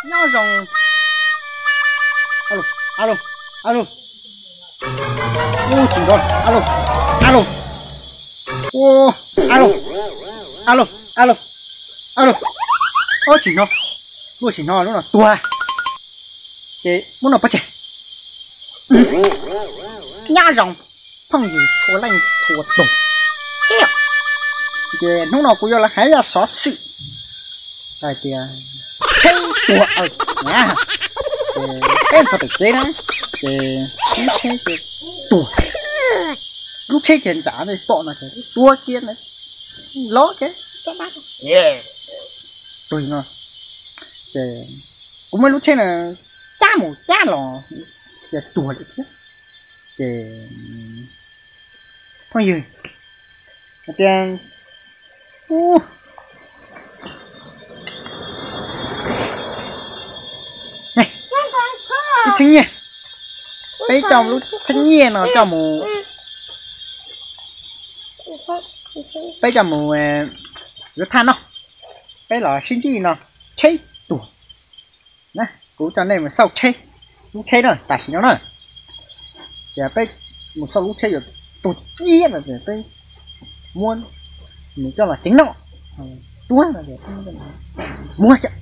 Nyob zoo. Alo, alo, alo. Ub, tsis nrov. Alo, alo. Ub, alo, alo, alo, alo. Ub, tsis hnov, lub tsis hnov, lub no tuag. Ces muab no pov tseg. Nyob zoo phooj ywg txhua leej txhua tus. Ces hnub no kuv yuav los hais zaj xov xwm hais tias tsheb tuag. Ces peb txog tom tsev na, ces lub tsheb ces tuag. Lub tsheb ces ntsam pom no ces tuag kiag na, lov kiag. Tuag no, ces kuv muab lub tsheb na cab mus cab los ces tuag lawm thiab. Ces phooj ywg hais tias, ub, ib txheeb nyiaj, peb coj lub txheeb nyiaj no coj mus, peb coj mus yuav thaj noj, peb los sib ntsib no, tsheb tuag. Kuv coj nej mus xauj tsheb, lub tsheb na tam sim no na, ces peb mus xauj lub tsheb yuav tuag ciab no ces peb muab nws coj los ceev noj. Tuag no ces muab coj